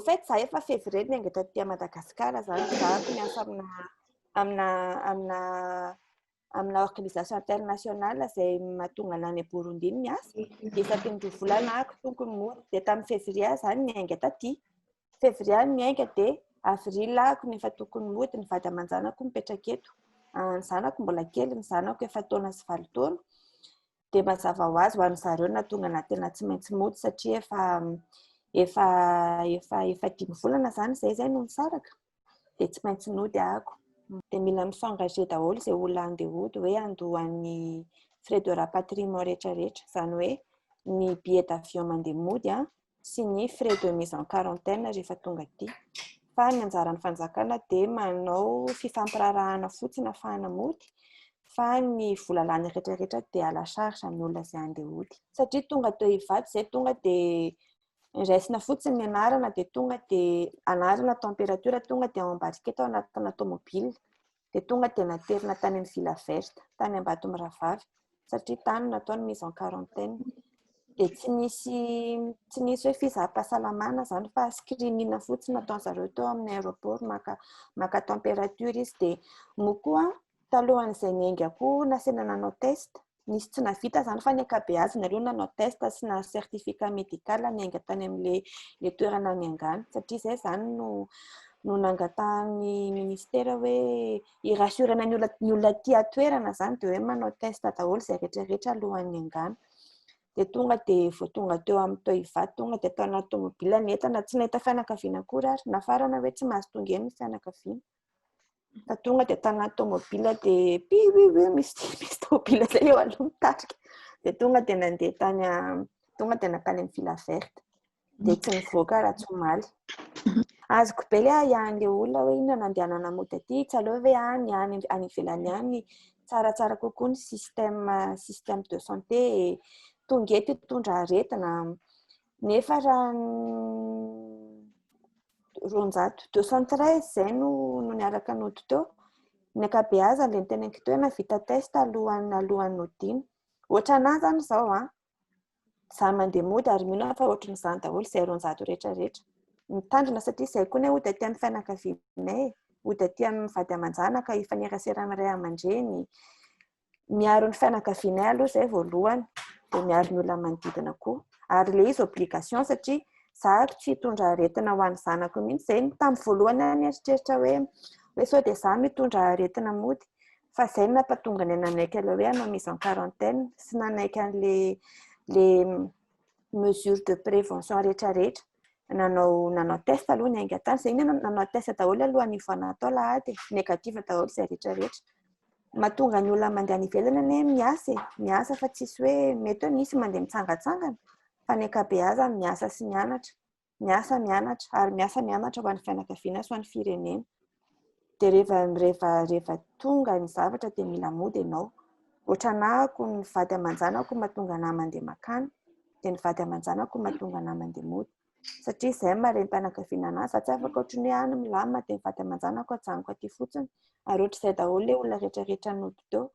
Au fait, za efa février niainga taty Madagasikara zany. Za miasa amina organisation internationale izay mahatonga anah any Burundi ny miasa. Dia isaky ny 2 volana ako tokony mody. Dia tamin'ny février aho zany niainga taty. Février aho niainga, dia avril ako nefa tokony mody. Ny vady aman-janako mipetraka eto. Ny zanako mbola kely, ny zanako 4 taona sy 8 taona. Dia mazava ho azy ho an'ny zareo nahatonga anahy tena tsy maintsy mody, satria efa 5 volana zany izay no nisaraka. Dia tsy maintsy nody ahako. Dia mila mi-s'engager daholo izay olona handeha hody hoe handoa ny frais de rapatriement rehetrarehetra. Izany hoe ny billet d'avion mandeha mody sy ny frais de mise en quarantaine rehefa tonga aty. Fa ny anjaran'ny fanjakana dia manao fifampiraharahana fotsiny ahafahana mody, fa ny vola lany rehetrarehetra dia à la charge ny olona izay handeha hody. Satria tonga teo Ivato izay, tonga dia raisina fotsiny ny anarana, dia tonga dia anarana, température, tonga dia embarqué tao anatina tomobile. Dia tonga dia naterina tany amin'ny Villa Verte, tany Ambatomirahavavy, satria tany natao ny mise en quarantaine. Dia tsy nisy hoe fizaham-pahasalamana zany, fa screening fotsiny nataon-jareo teo amin'ny aéroport, maka température izy. Dia moa koa talohan'izay niainga koa nasaina nanao test. Nisy tsy navita zany, fa ny ankabeazany aloha nanao test sy nahazo certificat médical niainga tany amin'le le toerana niaingana, satria izay zany no nangatahan'ny ministera hoe i-rassurena ny olona tia toerana zany, dia hoe manao test daholo izay rehetrarehetra alohan'ny niaingana. Dia tonga dia vao tonga teo amin'ny teo Ivato, tonga dia tao anaty tomobile ny entana, tsy nahita fianakaviana akory ary nafarana hoe tsy mahazo tonga eny ny fianakaviana. Fa tonga dia tao anaty tomobile, dia piuiui, misy tomobile izay eo aloha mitarika. Dia tonga dia nandeha tany, tonga dia nankany amin'ny Villa Verte. Dia tsy nivoaka raha tsy omaly. Azoko be le ahiahin'ilay olona hoe inona nandehanana mody aty, tsy aleo ve any ivelany any tsaratsara kokoa ny système de santé, tonga eto hitondra aretina. Nefa raha 200, 213 izay no niaraka nody teo. Ny ankabeazany, ilay niteneniko teo, nahavita test alohan'ny nodiana. Ohatra anahy zany izao za mandeha mody, ary mino aho fa ohatran'izany daholo izay 200 rehetrarehetra. Mitandrina, satria izay koa ny hody aty amin'ny fianakavianay, hody aty amin'ny vady aman-janaka, hifanerasera amin'ny ray aman-dreny. Miaro ny fianakavianay aloha izay voalohany, dia miaro ny olona manodidina koa. Ary ilay izy obligation, satria za tsy hitondra aretina ho an'ny zanako mihitsy. Izay tamin'ny voalohany aho nieritreritra hoe sao dia za mitondra aretina mody. Fa izay no nampatonga ny nanaiky ilay hoe hanao mise en quarantaine sy nanaiky an'le le mesure de prévention rehetrarehetra. Nanao test aloha niainga tany. Izay iny nanao test daholo alohan'ny hivoahana tao lahady. Négatif daholo izay rehetrarehetra. Mahatonga ny olona mandeha any ivelany anie miasa e, miasa, fa tsisy hoe mety hoe misy mandeha mitsangatsangana, fa ny ankabeazany miasa sy mianatra. Miasa, mianatra, ary miasa, mianatra ho an'ny fianakaviana sy ho an'ny firenena. Dia rehefa tonga ny zavatra dia mila mody ianao. Ohatra anahako, ny vady aman-janako mahatonga anahy mandeha makany, dia ny vady aman-janako mahatonga anahy mandeha mody. Satria izay no maha renim-pianakaviana anahy, za tsy afaka ohatran'ny hoe any milamina dia ny vady aman-janako ajanoko aty fotsiny. Ary ohatr'izay daholo ilay olona rehetrarehetra nody teo.